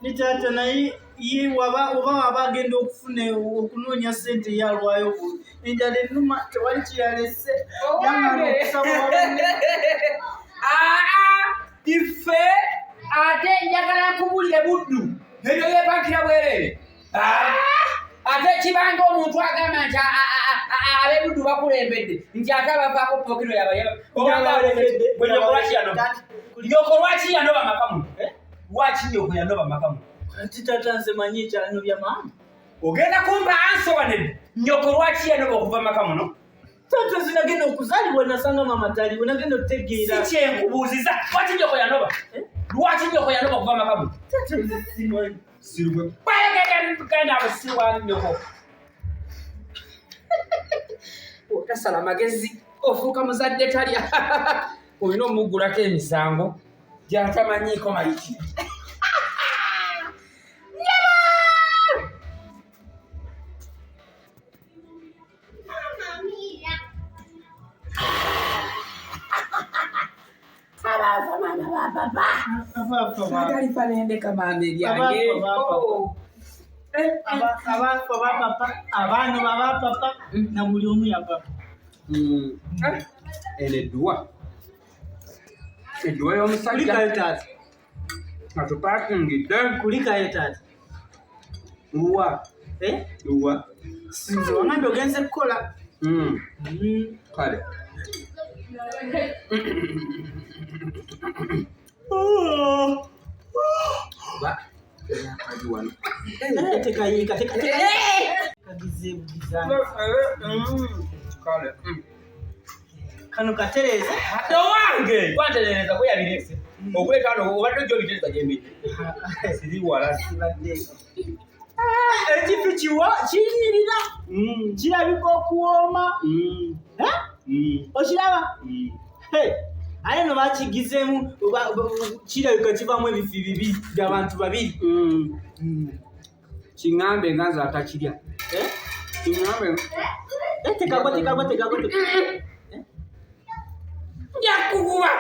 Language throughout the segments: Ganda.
Ne taata naye ye waba oba waba agenda okufuna okunoonya ssente ye alwayo enjala ennuma tewali kyeyalese yamala okusaba wabanne. Aa, ife ate njagala nkubulire Buddu ebyo yepankira bwereere. Ah, ate kibanga omuntu agamba nti ab'ebuddu bakulembedde nti ate abavaako pokino yabayanyoko lwaki yanoba maka muno? Eh? Lwaki nyoko yanoba maka muno? Kati taata nze manyi ekyanobya maama. Ogenda kumpa ansoba nedda. Nyoko lwaki yanoba okuva maka muno? Taata nze nagenda okuzaalibwa nasanga maama taliwo, nagenda okutegeera. Si kyenkubuuziza, lwaki nyoko yanoba? Eh? Lwaki nyoko yanoba okuva maka muno? Taata nze simanyi. Sirwe. Genda busiru nyoko. Otasala magezi ofuuka muzadde talya. Olina omuggulako emisango gy'atamanyiiko mayitire. Abaafa maama ba papa. Agalifa nendeka maama ebyange. Abaafa ba papa, abaana baba papa, na buli omu ya papa. Eno edduwa. Edduwa y'omusajja. Kulikayo taata. Atupakingidde. Kulikayo taata. Luwa. Eh? Luwa. Nze wangambye ogenze kukola. Kale. Ba. Kali wano. Tekayiika, tekayiika. Kagize bugiza. Kale. Kano katereeze. Owange! Kwantereereza bwe yabireese. Okuleeta wano obadde ojja obitereeza gye mbidde. Siri wala. Sibadde. Ekifi kiwa kinyirira. Kirabika okuwooma. Okiraba? Aye no bakigizeemu kirabika kivaamu ebifi bibi by'abantu babiri. Kiŋŋambe nga nze atakirya. Kiŋŋambe. Tekagwa, tekagwa, tekagwa. Nja kukuba.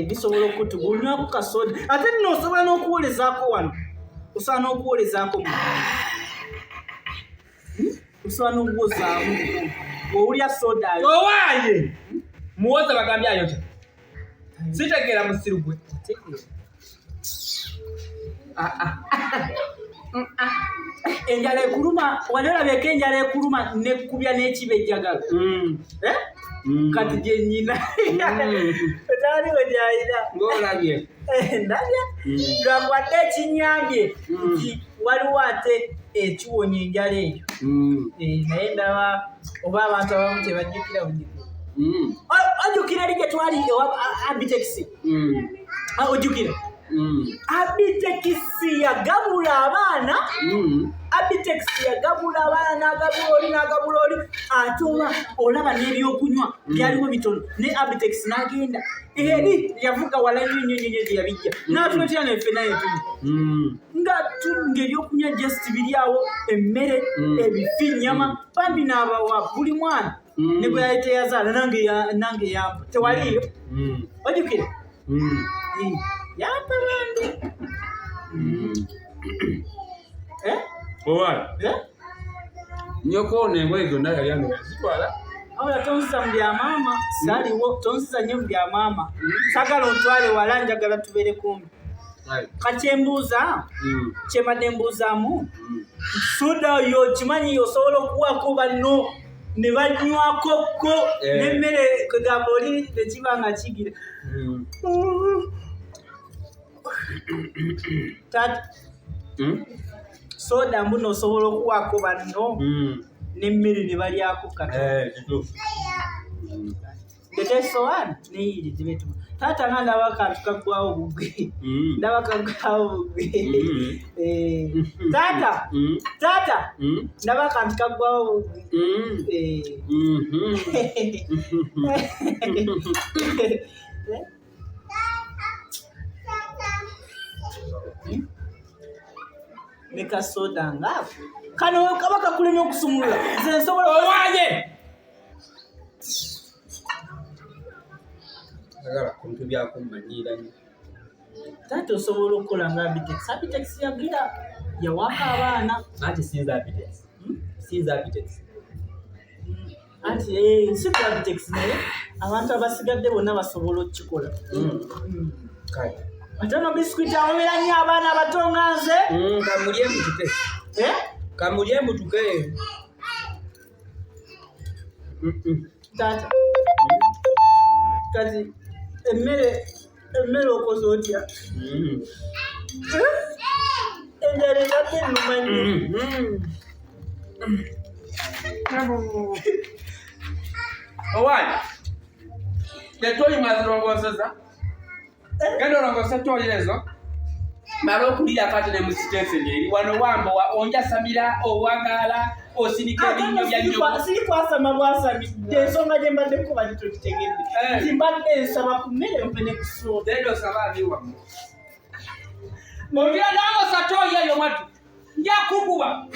Bisobola okutuga onywako kasoda ate nno osobola n'okuwolezaako wano, osobola n'okuwolezaako mu osobola n'okuwozaamu bw'owulya soda. Owaaye muwoza bagambye ayokya sitegeera musiru gwe. Enjala ekuluma, wali olabyeko enjala ekuluma nekubya n'ekiba ejjagalo? Kati gye nnyina taliwo gy'alina. Ng'olabye. Ndabye lwakwadde ekinyambye nti waliwo ate ekiwonya enjala eyo. Naye ndaba oba abantu abamu tebajjukira bujjukira. Ojjukira eri gye twali ewa Abitex? Ojjukira? Abitex yagabula abaana. Abitex yagabula abaana n'agabula oli n'agabula oli, ate oba olaba n'ebyokunywa byaliwo bitono, ne Abitex n'agenda eri yavuga wala nnyo nnyo nnyo gye yabijja n'atuleetera neffe naye tunywa nga ng'ebyokunywa just biri awo, emmere, ebifi, nnyama, bambi n'abawa buli mwana ne gwe yali teyazaala. Nange yampa, tewaliyo? Ojjukira? Yampa bambi. Owaaye. Eh? Nyoko ono engoye zonna yali ano yazitwala. Wabula tonziza mu bya maama, saaliwo, tonziza nnyo mu bya maama. Saagala ontwale wala, njagala tubeere kumpi. Kati embuuza kyembadde mbuuzaamu, soda oyo okimanyi osobola okuwaako banno ne banywako ko n'emmere, kwegamba oli ne kiba nga kigira. Taata, soda mbuno osobola okuwaako banno n'emmere ne balyako katono. Kituufu. Ndete esowaani neyiri zibetuma. Taata nga ndaba akantu kaggwawo bugwe. Ndaba kaggwawo bugwe. Taata, taata, ndaba akantu kaggwawo bugwe. Ne kasoda ngaako kano kaba kakulemye okusumulula, nze nsobola. Owaaye. Sagala kuntu byakummanyiira nnyo. Taata osobola okukola nga Abitex. Abitex yagira yawaka abaana. Anti sinza Abitex. Sinza Abitex. Anti si ku Abitex naye abantu abasigadde bonna basobola okukikola. Kale. Ate no bisikuiti awomera nnyo abaana abato nga nze. Kamulye mbutuke. Eh? Kamulye mbutuke. Taata. Kati emmere okoze otya? Enjala ebadde ennuma nnyo. Owange, tetoli mwazirongoseza. Genda olongose toyi ezo. Mala okulira kati ne musitenseni eri wano wambo onjasamira owangala osinika ebinnyo bya nnyoko. Siri kwasama bwasami ensonga gye mbadde kuba gitokitegedde nti mbadde nsaba ku mmere mpe ne ku soda. Genda osaba ani wammwe. Ogira nangosa toyi eyo mwattu. Nja kukuba.